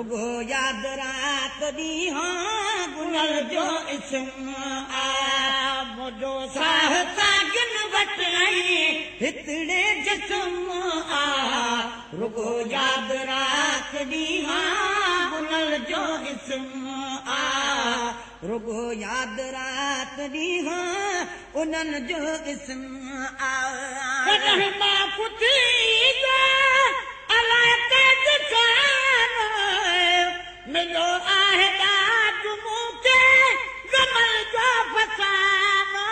रुगो याद रात ॾींहं गुनल जो इस्म आ। मुंहिंजो साह सागिन वटि ऐं हितिड़े जिस्म आ। रुगो याद रात ॾींहं गुनल जो इस्म आ। रुगो याद रात ॾींहं उन्हनि जो इस्म आ। कॾहिं मां पुछी अलाए मिलियो आहे ॾाढ मूंखे गमल जो फसानो।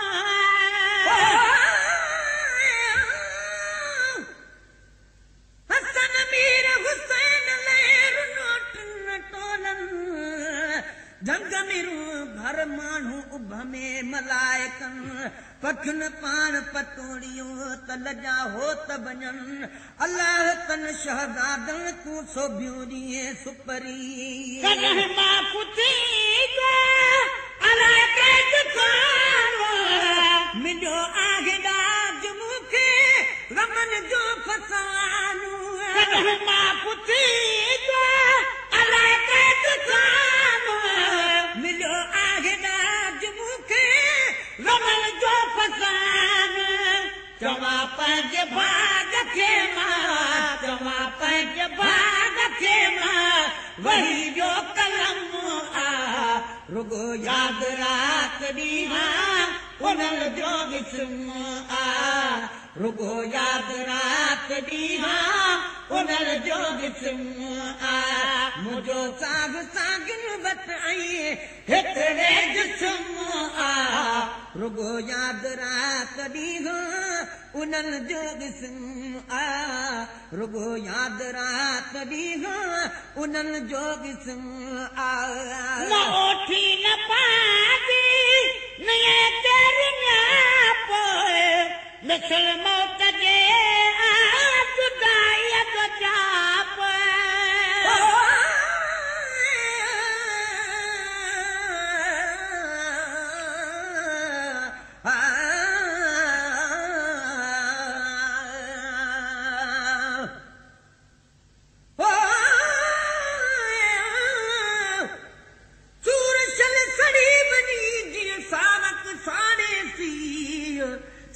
हसन मीर हुसैन लहर नोट टोलन जंग मीरू घर माण्हू उभ में मलाइकन पखियुनि पाण पतोड़ियो तल जा होत वञनि। अलाह तन शहज़ादन तूं सोभियूं ॾींहुं सुपरी। कॾहिं मां पुछी अलाए मिलियो आहे ॾाज मूंखे गमन जो फसानो। कॾहिं मां पुछी अलाए मिलियो आहे ॾाज मूंखे गमन जो फसानो। चवां पंहिंजे भाग खे मां, चवां पंहिंजे भाग खे मां वही जो कलम आ। रुगो याद रात ॾींहं उन्हनि जो इस्म आ। रुगो याद रात ॾींहं उन्हनि जो इस्म आ। मुंहिंजो साग सागिन वटि ऐं हितिड़े जिस्म आ। रुगो याद रात ॾींहं उन्हनि जो इस्म आ। रुगो याद रात ॾींहं उन्हनि जो इस्म आ। न ओठी न पादी मिसल मौत जे जुदाईअ जो चाप।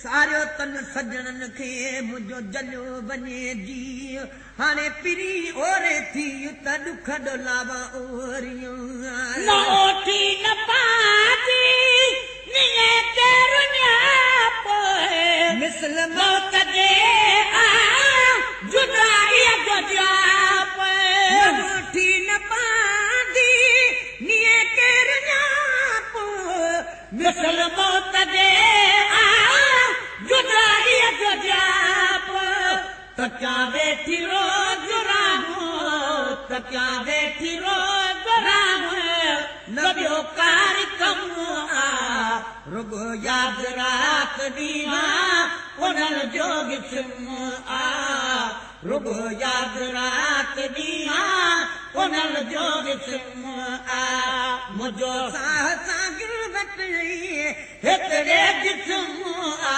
सारियो तन सजणनि खे मुंहिंजो जलियो वञे जी। हाणे पिरी ओरे थी त ॾुख ॾोलावा ओरियूं। न ओठी न पादी मिसल मौत जे जुदाईअ जो चाप। न ओठी न पादी निए केर ञाप मिसल मौत जे जुदाईअ जो चाप। तकिया वेठी रोज़ राहूं, तकिया वेठी रोज़ राहूं न ॿियो कार कमु आ। रुगो याद रात ॾींहं उन्हनि जो इस्म आ। रुगो याद रात ॾींहं उन्हनि जो इस्म आ। मुंहिंजो साह सागिन वटि हितिड़े जिस्म आ।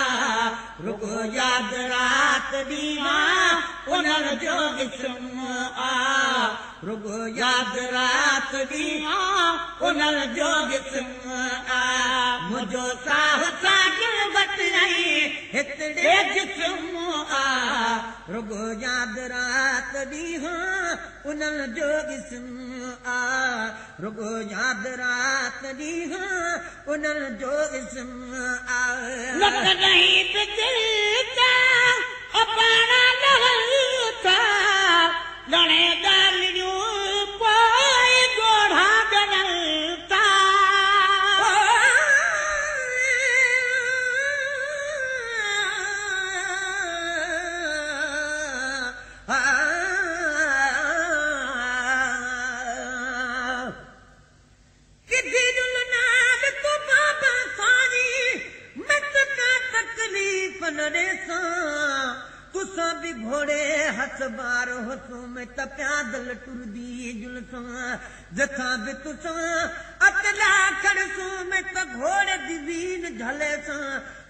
रुगो याद रात ॾींहं उन्हनि जो इस्म आ। रुगो याद रात ॾींहं उन्हनि जो इस्म आ। मुंहिंजो साह सागिन वटि हितिड़े जिस्म आ। रुगो याद रात ॾींहं उन्हनि जो इस्म आ। रुगो याद रात ॾींहं उन्हनि जो इस्म आ। न कॾहिं बि दिल तां अपाणा लहनि था, ॻणे ॻाल्हियूं पोइ ॻोढ़ा ॻणनि था। तुसां बि घोड़े हसबार होसो में त प्यादल टुरदी जुलसां। जथां बि तुसां अतला खड़सो में त घोड़े दी वीन झलेसां।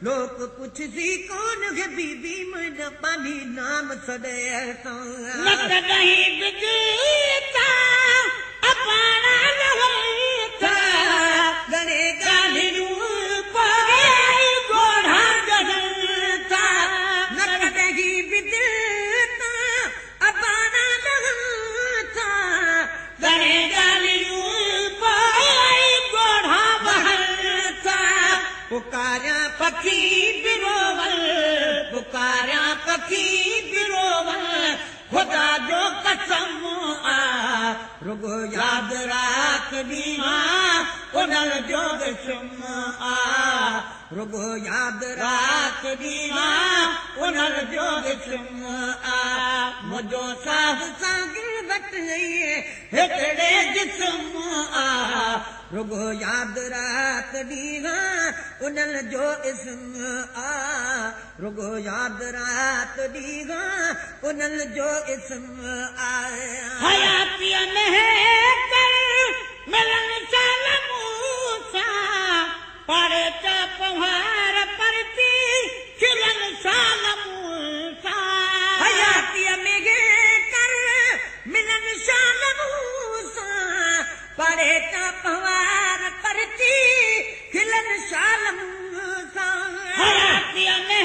लोक पुछसी कोन खे बीबी मुंहिंजा पानी नाम सॾे न कॾहिं बि दिल तां अबाणा लहनि था, गणे ॻाल्हियूं पोइ ॻोढ़ा ॻढ़नि था। न कॾहिं बि दिलि तां अबाणा लहनि था, गणे ॻाल्हियूं पोइ ॻोढ़ा वहनि था। पुकारियां पखी बिरोवल, पुकारियां पखी बिरोवल, ख़ुदा जो कसम आ, रुगो यादि राति ॾींहुं उन्हनि जो ॾिसम आ, रुगो यादि राति ॾींहुं उन्हनि जो ॾिसम आ। मुंहिंजो साह सां गिरवट हिकिड़े जिस्म आ, रुगो यादि राति ॾींहुं उन्हनि जो इस्म आ, रुगो यादि राति ॾींहुं उन्हनि जो इस्म आ। हयातीअ में कर मिलनि साल मूंसां, पाड़े चा पंवार परती खिलनि साल मूंसां। हयातीअ में कर मिलनि साल मूंसां, पाड़े चा पंवार परती खिलनि साल मूंसां। हयातीअ में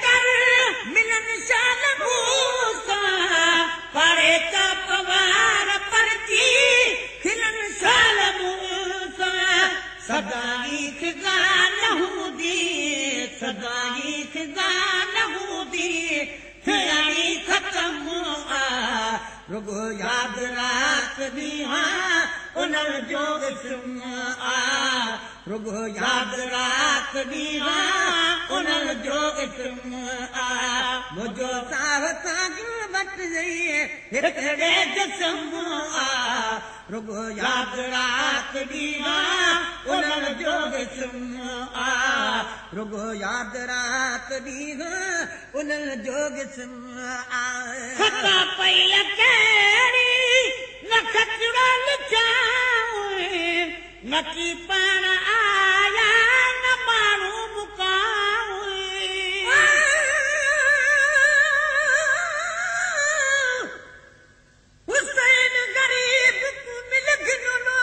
कर मिलनि साल मूंसां, पाड़े चा पंवार परती खिलनि साल मूंसां। सदाई ख़िज़ान हूंदी, सदाई ख़िज़ान हूंदी, थियणी ख़तम आ, रुगो यादि राति ॾींहुं उन्हनि जो इस्म आ, रुगो यादि राति ॾींहुं उन्हनि जो इस्म आ। मुंहिंजो साह सां गिरवट हिकिड़े जिस्म आ, रुगो यादि राति ॾींहुं उन्हनि जो इस्म आ, रुगो यादि राति ॾींहुं उन्हनि जो इस्म आ। ख़ता पई कहिड़ी न खचड़ा लिखाऊं, न की पाण आया न माण्हू मुकाऊं। हुसैन ग़रीब मिल गिनो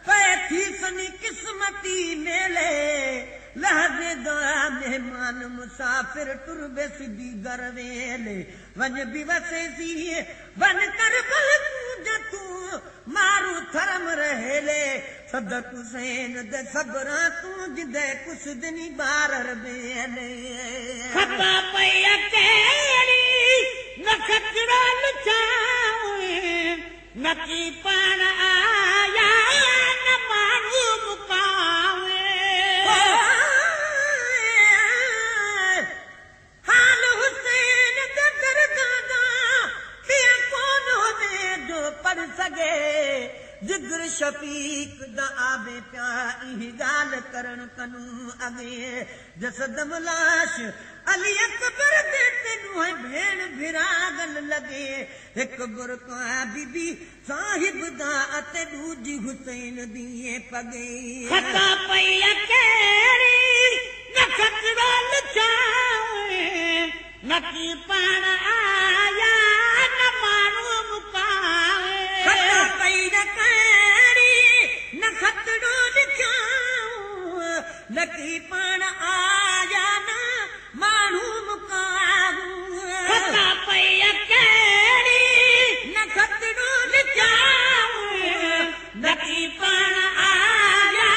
पए थी सनी किस्मती मेले, लहज़े दा मेहमान मुसाफ़िर टुरबे सिधी दरवेले, वञ बि वसे सी वन करबल तूं मारू थरम रहेले, सदक हुसैन दे सबरा तूं जिदे कुछ दिन बार बेले। ख़ता पई कहिड़ी न खचड़ा लिखाऊं, न की पाण आया न माण्हू मुकाऊं। हाल हुसैन दे दर्दां दा ॿिया कोन हुजे जो पढ़ सघे, जिगर शफ़ीक दा आवे पिया इही ॻाल्हि करण कनू अॻे, जसदम लाश अली अकबर दे तैनू भेण भिरागल लॻे, हिकु बुरका बीबी साहिब दा अते दूजी हुसैन दी पॻे। ख़ता पई कहिड़ी न खचड़ा लिखाऊं, न की पाण आया न माण्हू मुकाऊं। ख़ता पई न कहिड़ी न खतड़ो लिखाऊं, न की पाण आया न माण्हू मुकाऊं। ख़ता पई कहिड़ी न खतड़ो लिखाऊं, न की पाण आया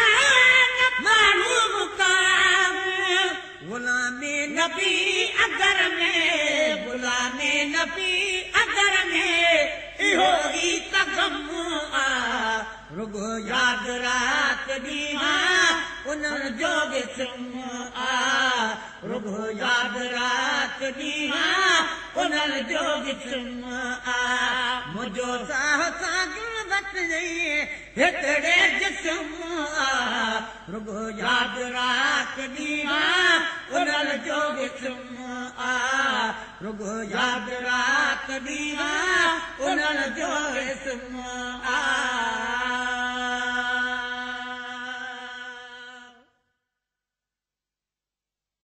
न माण्हू मुकाऊं। गुलामे नबी अगर में, गुलामे नबी अगर में, इहो ई त ग़म आ, रुगो यादि राति ॾींहुं उन्हनि जो ॾिसम आ, रुगो यादि राति ॾींहुं उन्हनि जो ॾिसम आ। मुंहिंजो साह सां गिरवट हिकिड़े जिस्म आ, रुगो यादि राति ॾींहुं उन्हनि जो ॾिसम आ, रुगो यादि राति ॾींहुं उन्हनि जो ॾिसम